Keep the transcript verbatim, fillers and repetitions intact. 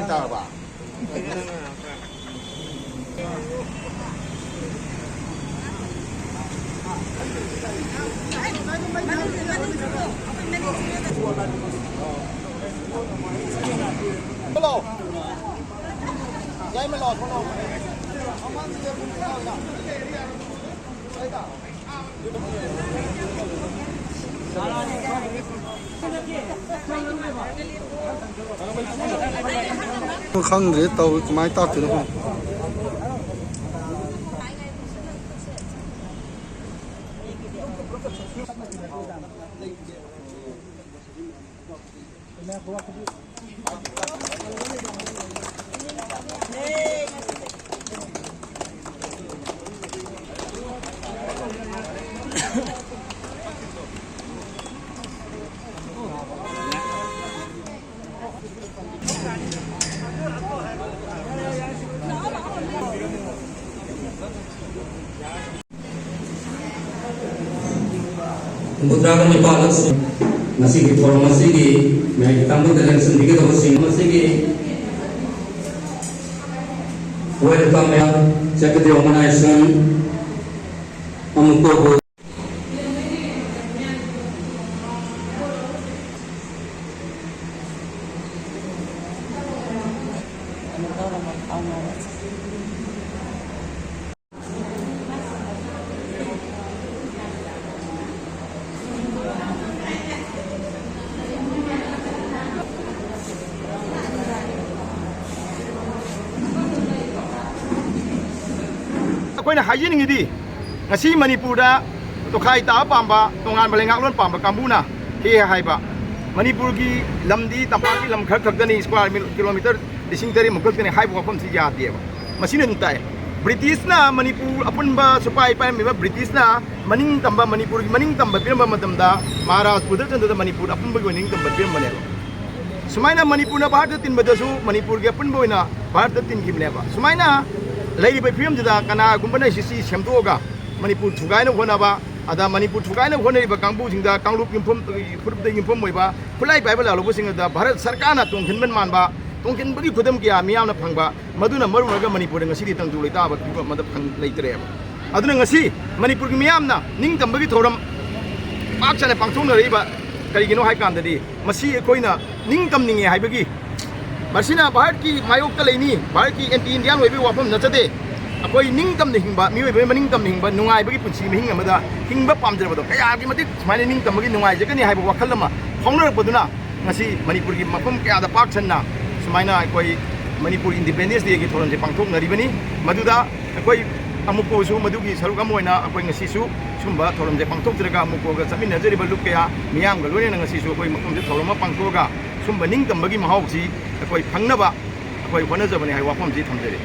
ꯇꯥꯔꯕ? ꯊꯣꯛꯂꯛꯑꯣ꯫ ꯌꯥꯏꯃ ꯂꯥꯛꯑꯣ, ꯊꯣꯛꯂꯛꯑꯣ꯫ ꯈꯪꯗ꯭ꯔꯦ ꯇꯧꯏ ꯀꯃꯥꯏꯅ ꯇꯥꯛꯇꯣꯏꯅꯣ ꯈꯪꯗꯦ꯫ ꯍꯨꯝꯐꯨꯇꯔꯥꯒ ꯅꯤꯄꯥꯜꯂꯛꯁꯨ ꯉꯁꯤꯒꯤ ꯊꯧꯔꯝ ꯑꯁꯤꯒꯤ ꯃꯌꯥꯝꯒꯤ ꯇꯥꯡꯕꯗ ꯂꯦꯡꯁꯤꯟꯕꯤꯒꯗꯕꯁꯤꯡ ꯑꯁꯤꯒꯤ Welcome, Secretary Organization, ꯑꯃꯨꯛꯇꯕꯨ꯫ ꯑꯩꯈꯣꯏꯅ ꯍꯥꯏꯖꯅꯤꯡꯉꯤꯗꯤ, ꯉꯁꯤ ꯃꯅꯤꯄꯨꯔꯗ ꯇꯣꯈꯥꯏ ꯇꯥꯕ ꯄꯥꯝꯕ, ꯇꯣꯉꯥꯟꯕ ꯂꯩꯉꯥꯛꯂꯣꯟ ꯄꯥꯝꯕ ꯀꯥꯡꯕꯨꯅ ꯍꯦ ꯍꯥꯏꯕ, ꯃꯅꯤꯄꯨꯔꯒꯤ ꯂꯝꯗꯤ ꯇꯝꯄꯥꯛꯀꯤ ꯂꯝ ꯈꯔ ꯈꯛꯇꯅꯤ, square mil-, kilometre ꯂꯤꯁꯤꯡ ꯇꯔꯦꯠ ꯃꯨꯛ ꯈꯛꯇꯅꯤ ꯍꯥꯏꯕ ꯋꯥꯐꯝꯁꯤ ꯌꯥꯗꯦꯕ꯫ ꯃꯁꯤꯅ ꯑꯗꯨꯝ ꯇꯥꯛꯑꯦ꯫ ꯕ꯭ꯔꯤꯇꯤꯁꯅ ꯃꯅꯤꯄꯨꯔ ꯑꯄꯨꯟꯕ ꯁꯨꯄꯥꯏ ꯄꯥꯏꯔꯝꯃꯤꯕ ꯕ꯭ꯔꯤꯇꯤꯁꯅ ꯃꯅꯤꯡ ꯇꯝꯕ, ꯃꯅꯤꯄꯨꯔꯒꯤ ꯃꯅꯤꯡ ꯇꯝꯕ ꯄꯤꯔꯝꯕ ꯃꯇꯝꯗ ꯃꯍꯥꯔꯥꯖ ꯄꯨꯔꯗꯆꯟꯗ꯭ꯔꯗ ꯃꯅꯤꯄꯨꯔ ꯑꯄꯨꯟꯕꯒꯤ ꯑꯣꯏꯅ ꯅꯤꯡꯇꯝꯕ ꯄꯤꯔꯝꯕꯅꯦꯕ꯫ ꯁꯨꯃꯥꯏꯅ ꯃꯅꯤꯄꯨꯔꯅ ꯚꯥꯔꯠꯇ ꯇꯤꯟꯕꯗꯁꯨ ꯃꯅꯤꯄꯨꯔꯒꯤ ꯑꯄꯨꯟꯕ ꯑꯣꯏꯅ ꯚꯥꯔꯠꯇ ꯇꯤꯟꯈꯤꯕꯅꯦꯕ꯫ ꯁꯨꯃꯥꯏꯅ ꯂꯩꯔꯤꯕ ꯐꯤꯕꯝꯁꯤꯗ ꯀꯅꯥꯒꯨꯝꯕꯅ ꯁꯤ ꯁꯦꯝꯗꯣꯛꯑꯒ ꯃꯅꯤꯄꯨꯔ ꯊꯨꯒꯥꯏꯅꯕ ꯍꯣꯠꯅꯕ, ꯑꯗ ꯃꯅꯤꯄꯨꯔ ꯊꯨꯒꯥꯏꯅꯕ ꯍꯣꯠꯅꯔꯤꯕ ꯀꯥꯡꯕꯨꯁꯤꯡꯗ ꯀꯥꯡꯂꯨꯞ ꯌꯨꯝꯐꯝ, ꯐꯨꯔꯨꯞꯇ ꯌꯨꯝꯐꯝ ꯑꯣꯏꯕ ꯈꯨꯠꯂꯥꯏ ꯄꯥꯏꯕ ꯂꯥꯜꯍꯧꯕꯁꯤꯡ ꯑꯗꯨꯗ ꯚꯥꯔꯠ ꯁꯔꯀꯥꯔꯅ ꯇꯣꯡꯁꯤꯟꯕ ꯃꯥꯟꯕ ꯇꯣꯡꯁꯤꯟꯕꯒꯤ ꯈꯨꯗꯝ ꯀꯌꯥ ꯃꯤꯌꯥꯝꯅ ꯐꯪꯕ, ꯃꯗꯨꯅ ꯃꯔꯝ ꯑꯣꯏꯔꯒ ꯃꯅꯤꯄꯨꯔꯗ ꯉꯁꯤꯗꯤ ꯇꯪꯗꯨ ꯂꯩꯇꯥꯕ ꯐꯤꯕꯝ ꯑꯃꯗ ꯐꯪ-, ꯂꯩꯇꯔꯦꯕ꯫ ꯑꯗꯨꯅ ꯉꯁꯤ ꯃꯅꯤꯄꯨꯔꯒꯤ ꯃꯤꯌꯥꯝꯅ ꯅꯤꯡꯇꯝꯕꯒꯤ ꯊꯧꯔꯝ ꯄꯥꯛ ꯁꯟꯅ ꯄꯥꯡꯊꯣꯛꯅꯔꯛꯏꯕ ꯀꯔꯤꯒꯤꯅꯣ ꯍꯥꯏ ꯀꯥꯟꯗꯗꯤ, ꯃꯁꯤ ꯑꯩꯈꯣꯏꯅ ꯅꯤꯡꯇꯝꯅꯤꯡꯉꯦ ꯍꯥꯏꯕꯒꯤ, ꯃꯁꯤꯅ ꯚꯥꯔꯠꯀꯤ ꯃꯥꯌꯣꯛꯇ ꯂꯩꯅꯤ, ꯚꯥꯔꯠꯀꯤ ꯑꯦꯟꯇꯤ ꯏꯟꯗꯤꯌꯥꯟ ꯑꯣꯏꯕꯒꯤ ꯋꯥꯐꯝ ꯅꯠꯆꯗꯦ꯫ ꯑꯩꯈꯣꯏ ꯅꯤꯡꯇꯝꯅ ꯍꯤꯡꯕ, ꯃꯤꯑꯣꯏꯕ ꯑꯃ ꯅꯤꯡꯇꯝꯅ ꯍꯤꯡꯕ, ꯅꯨꯡꯉꯥꯏꯕꯒꯤ ꯄꯨꯟꯁꯤ ꯃꯍꯤꯡ ꯑꯃꯗ ꯍꯤꯡꯕ ꯄꯥꯝꯖꯕꯗꯣ ꯀꯌꯥꯒꯤ ꯃꯇꯤꯛ ꯁꯨꯃꯥꯏꯅ ꯅꯤꯡꯇꯝꯕꯒꯤ ꯅꯨꯡꯉꯥꯏꯖꯒꯅꯤ ꯍꯥꯏꯕ ꯋꯥꯈꯜ ꯑꯃ ꯐꯥꯎꯅꯔꯛꯄꯗꯨꯅ, ꯉꯁꯤ ꯃꯅꯤꯄꯨꯔꯒꯤ ꯃꯐꯝ ꯀꯌꯥꯗ ꯄꯥꯛ ꯁꯟꯅ ꯁꯨꯃꯥꯏꯅ ꯑꯩꯈꯣꯏ ꯃꯅꯤꯄꯨꯔ ꯏꯟꯗꯤꯄꯦꯟꯗꯦꯟꯁ ꯗꯦꯒꯤ ꯊꯧꯔꯝꯁꯦ ꯄꯥꯡꯊꯣꯛꯅꯔꯤꯕꯅꯤ꯫ ꯃꯗꯨꯗ ꯑꯩꯈꯣꯏ ꯑꯃꯨꯛꯄꯁꯨ ꯃꯗꯨꯒꯤ ꯁꯔꯨꯛ ꯑꯃ ꯑꯣꯏꯅ ꯑꯩꯈꯣꯏ ꯉꯁꯤꯁꯨ ꯁꯨꯝꯕ ꯊꯧꯔꯝꯁꯦ ꯄꯥꯡꯊꯣꯛꯆꯔꯒ, ꯑꯃꯨꯛꯄꯒ ꯆꯠꯃꯤꯟꯅꯖꯔꯤꯕ ꯂꯨꯞ ꯀꯌꯥ ꯃꯤꯌꯥꯝꯒ ꯂꯣꯏꯅꯅ ꯉꯁꯤꯁꯨ ꯑꯩꯈꯣꯏ ꯃꯐꯝꯁꯤꯗ ꯊꯧꯔꯝ ꯑꯃ ꯄꯥꯡꯊꯣꯛꯑꯒ, ꯁꯨꯝꯕ ꯅꯤꯡꯇꯝꯕꯒꯤ ꯃꯍꯥꯎꯁꯤ ꯑꯩꯈꯣꯏ ꯐꯪꯅꯕ ꯑꯩꯈꯣꯏ ꯍꯣꯠꯅꯖꯕꯅꯤ ꯍꯥꯏꯕ ꯋꯥꯐꯝꯁꯤ ꯊꯝꯖꯔꯤ꯫